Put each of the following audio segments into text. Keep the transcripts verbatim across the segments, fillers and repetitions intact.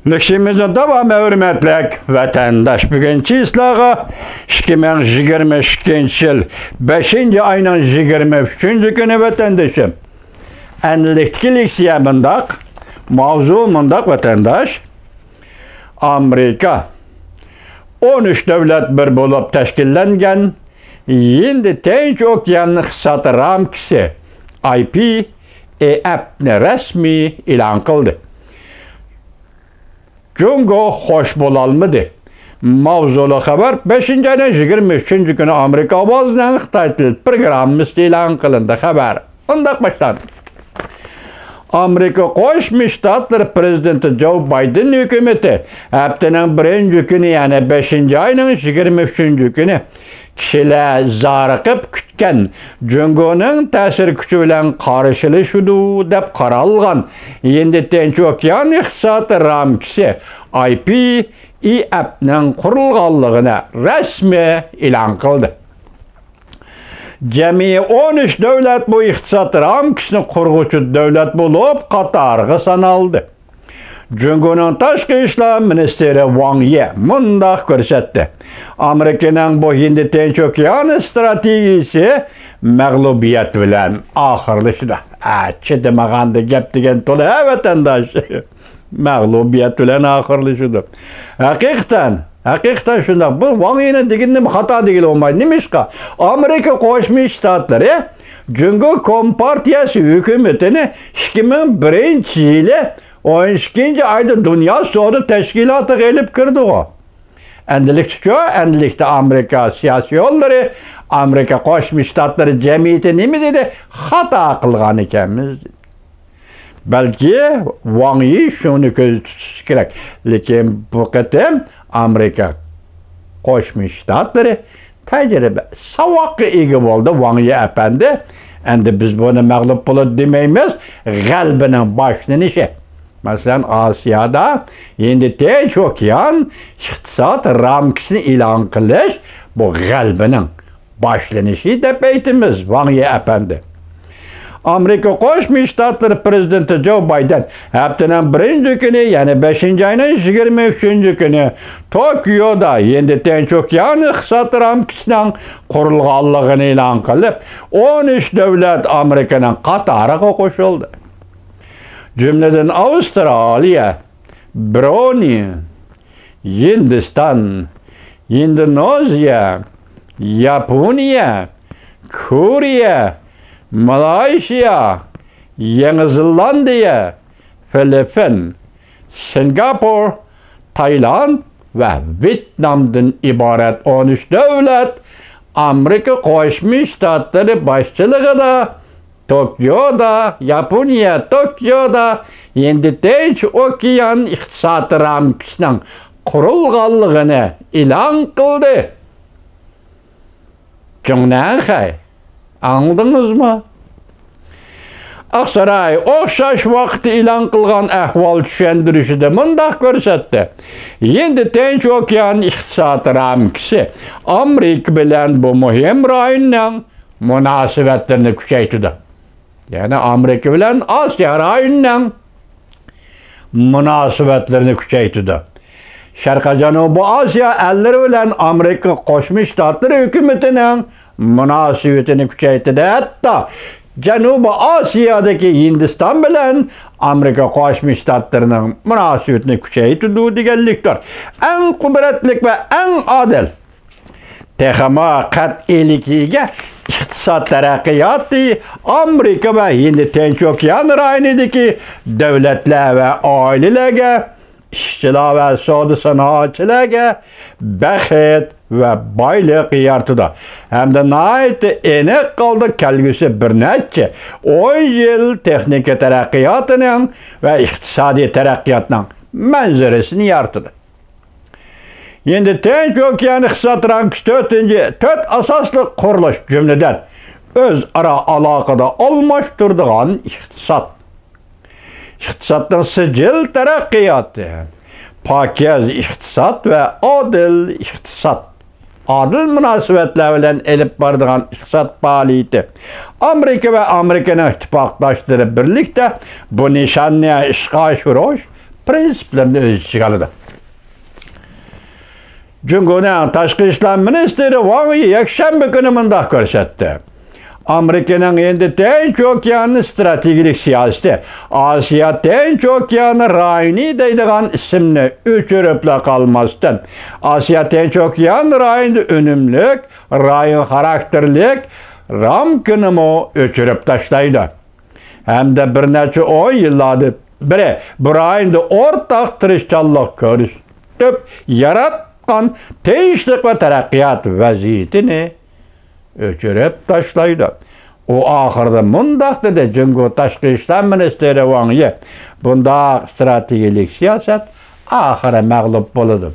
نېكىشىمىزنىڭ داۋامى، ھۆرمەتلىك ۋەتەنداش. بۈگۈن چىسلاغا ئىككى مىڭ يىگىرمە ئىككىنچى يىل بەشىنچى ئاينىڭ يىگىرمە ئۈچىنچى كۈنى، ۋەتەندىشىم. ئەنلىكتىكى لېكسىيە مۇنداق، ماۋزۇ مۇنداق، ۋەتەنداش. ئامېرىكا ئون ئۈچ دۆلەت بىر بولۇپ تەشكىللەنگەن ھىندى تىنچ ئوكيان ئىقتىساد رامكىسى، ئاي پى ئى ئېف نى رەسمىي ئېلان قىلدى. جۇڭگو خوش بولالمىدى. ماۋزۇلۇق خەۋەر، بەشىنچى ئاينىڭ يىگىرمە ئۈچىنچى كۈنى ئامېرىكا ئاۋازىنىڭ خىتاي تىل پروگراممىسىدا ئېلان قىلىندى. خەۋەر مۇنداق باشلاندى. ئامېرىكا قوشما شتاتلىرى پرېزىدېنتى جو بايدېن ھۆكۈمىتى ھەپتىنىڭ بىرىنچى كۈنى، يەنى بەشىنچى ئاينىڭ يىگىرمە ئۈچىنچى كۈنى كىشىلەر زارىقىپ كۈتكەن، جۇڭگونىڭ تەسىر كۈچى بىلەن قارشىلىشىدۇ دەپ قارالغان ھىندى تىنچ ئوكيان ئىقتىساد رامكىسى، ئاي پى ئى ئېف نىڭ قۇرۇلغانلىقىنى رەسمىي ئېلان قىلدى. جەمئىي ئون ئۈچ دۆلەت بۇ ئىقتىساد رامكىسىنى قۇرغۇچى دۆلەت بولۇپ قاتارغا سانالدى. جۇڭگونىڭ تاشقى ئىشلار مىنىستىرى ۋاڭ يى مۇنداق كۆرسەتتى: ئامېرىكىنىڭ بۇ ھىندى تىنچ ئوكيان ئىستراتېگىيىسى مەغلۇبىيەت بىلەن ئاخىرلىشىدۇ. ئە، چىدىمىغاندا گەپ دېگەن تولا، ھە، ۋەتەنداش. مەغلۇبىيەت بىلەن ئاخىرلىشىدۇ. ھەقىقەتەن، ھەقىقەتەن شۇنداق. بۇ ۋاڭ يىنىڭ دېگىنىنى خاتا دېگىلى بولمايدۇ. نېمىشقا؟ ئامېرىكا قوشما شتاتلىرى جۇڭگو كومپارتىيەسى ھۆكۈمىتىنى ئىككى مىڭ بىرىنچى يىلى ئون ئىككىنچى ئايدا دۇنيا سودا تەشكىلاتىغا ئېلىپ كىردىغۇ. ئەندىلىكتىچۇ؟ ئەندىلىكتە ئامېرىكا سىياسىيونلىرى، ئامېرىكا قوشما شتاتلىرى جەمئىيىتى نېمە دېدى؟ خاتا قىلغان ئىكەنمىز دېدى. بەلكى ۋاڭ يى شۇنى كۆزدە تۇتۇشى كېرەك. لېكىن بۇ قېتىم ئامېرىكا قوشما شتاتلىرى تەجرىبە، ساۋاققا ئىگە بولدى، ۋاڭ يى ئەپەندى. ئەمدى بىز بۇنى مەغلۇپ بولدى دېمەيمىز، غەلىبىنىڭ باشلىنىشى. مەسىلەن، ئاسىيادا ھىندى تىنچ ئوكيان ئىقتىساد رامكىسىنى ئېلان قىلىش، بۇ غەلىبىنىڭ باشلىنىشى دەپ ئېيتىمىز، ۋاڭ يى ئەپەندى. ئامېرىكا قوشما شتاتلىرى پرېزىدېنتى جو بايدېن ھەپتىنىڭ بىرىنچى كۈنى، يەنى بەشىنچى ئاينىڭ يىگىرمە ئۈچىنچى كۈنى توكيودا ھىندى تىنچ ئوكيان ئىقتىساد رامكىسىنىڭ قۇرۇلغانلىقىنى ئېلان قىلىپ، ئون ئۈچ دۆلەت ئامېرىكىنىڭ قاتارىغا قوشۇلدى. جۈملىدىن ئاۋسترالىيە، برۇنېي، ھىندىستان، ئىندونېزىيە، ياپونىيە، كورېيە، مالايشىيا، يېڭى زېلاندىيە، فىلىپپىن، سىنگاپور، تايلاند ۋە ۋيېتنامدىن ئىبارەت ئون ئۈچ دۆلەت ئامېرىكا قوشما شتاتلىرى باشچىلىقىدا توكيودا، ياپونىيە توكيودا ھىندى تىنچ ئوكيان ئىقتىساد رامكىسىنىڭ قۇرۇلغانلىقىنى ئېلان قىلدى. جۇڭنەنخەي، ئاڭلىدىڭىزمۇ؟ ئاقساراي ئوخشاش ۋاقىتتا ئېلان قىلغان ئەھۋال چۈشەندۈرۈشىدە مۇنداق كۆرسەتتى: ھىندى تىنچ ئوكيان ئىقتىساد رامكىسى ئامېرىكا بىلەن بۇ مۇھىم رايوننىڭ مۇناسىۋەتلىرىنى كۈچەيتىدۇ. يەنى ئامېرىكا بىلەن ئاسىيا رايونىنىڭ مۇناسىۋەتلىرىنى كۈچەيتىدۇ. شەرقىي جەنۇبىي ئاسىيا ئەللىرى بىلەن ئامېرىكا قوشما شتاتلىرى ھۆكۈمىتىنىڭ مۇناسىۋىتىنى كۈچەيتىدۇ. ھەتتا جەنۇبىي ئاسىيادىكى ھىندىستان بىلەن ئامېرىكا قوشما شتاتلىرىنىڭ مۇناسىۋىتىنى كۈچەيتىدۇ دېگەنلىكتۇر. ئەڭ قۇدرەتلىك ۋە ئەڭ ئادىل، تېخىمۇ قەتئىيلىككە ئىگە ئىقتىساد تەرەققىياتى ئامېرىكا ۋە ھىندى تىنچ ئوكيان رايونىدىكى دۆلەتلەر ۋە ئائىلىلەرگە، ئىشچىلار ۋە سودا سانائەتچىلەرگە بەخت ۋە بايلىق يارىتىدۇ ھەمدە ناھايىتى ئېنىق ھالدا كەلگۈسى بىر نەچچە ئون يىل تېخنىكا تەرەققىياتىنىڭ ۋە ئىقتىسادىي تەرەققىياتنىڭ مەنزىرىسىنى يارىتىدۇ. ھىندى تىنچ ئوكيان ئىقتىساد رامكىسى تۆتىنچى، تۆت ئاساسلىق قۇرۇلۇش، جۈملىدىن، ئۆزئارا ئالاقىدە ئالماشتۇرىدىغان ئىقتىساد. ئىقتىسادنىڭ سىجىل تەرەققىياتى، پاكىز ئىقتىساد ۋە ئادىل ئىقتىساد. ئادىل مۇناسىۋەتلەر بىلەن ئېلىپ بارىدىغان ئىقتىساد پائالىيىتى. ئامېرىكا ۋە ئامېرىكىنىڭ ئىتتىپاقداشلىرى بىرلىكتە بۇ نىشاننى ئىشقا ئاشۇرۇش، پىرىنسىپلىرىنى ئۆز ئىچىگە ئالىدۇ. جۇڭگونىڭ تاشقى ئىشلار مىنىستىرى ۋاڭ يى يەكشەنبە كۈنى مۇنداق كۆرسەتتى: ئامېرىكىنىڭ ئىندى تىنچ ئوكيانى ستراتېگىيىلىك سىياسىتى، ئاسىيا تىنچ ئوكيانى رايونى دەيدىغان ئىسىمنى ئۆچۈرۈپلا قالماستىن، ئاسىيا تىنچ ئوكيان رايونىدا ئۈنۈملۈك رايون خاراكتېرلىك رامكىنىمۇ ئۆچۈرۈپ تاشلايدۇ. ھەمدە بىر نەچچە ئون يىللاردىن بېرى بۇ رايوندا ئورتاق تىرىشچانلىق كۆرسىتىپ ياراتقان تىنچلىق ۋە تەرەققىيات ۋەزىيىتىنى ئۆچۈرۈپ تاشلايدۇ. ئۇ ئاخىرىدا مۇنداق دېدى، جۇڭگو تاشقى ئىشلار مىنىستىرى ۋاڭ يى: بۇنداق ستراتېگىيىلىك سىياسەت ئاخىرى مەغلۇپ بولىدۇ.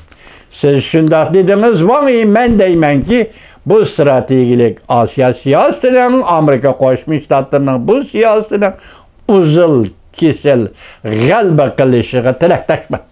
سىز شۇنداق دېدىڭىز، ۋاڭ يى، مەن دەيمەنكى، بۇ ستراتېگىيىلىك ئاسىيا سىياسىتىنىڭ، ئامېرىكا قوشما شتاتلىرىنىڭ بۇ سىياسىتىنىڭ ئۈزۈل كېسىل غەلىبە قىلىشىغا تىلەكداشمەن.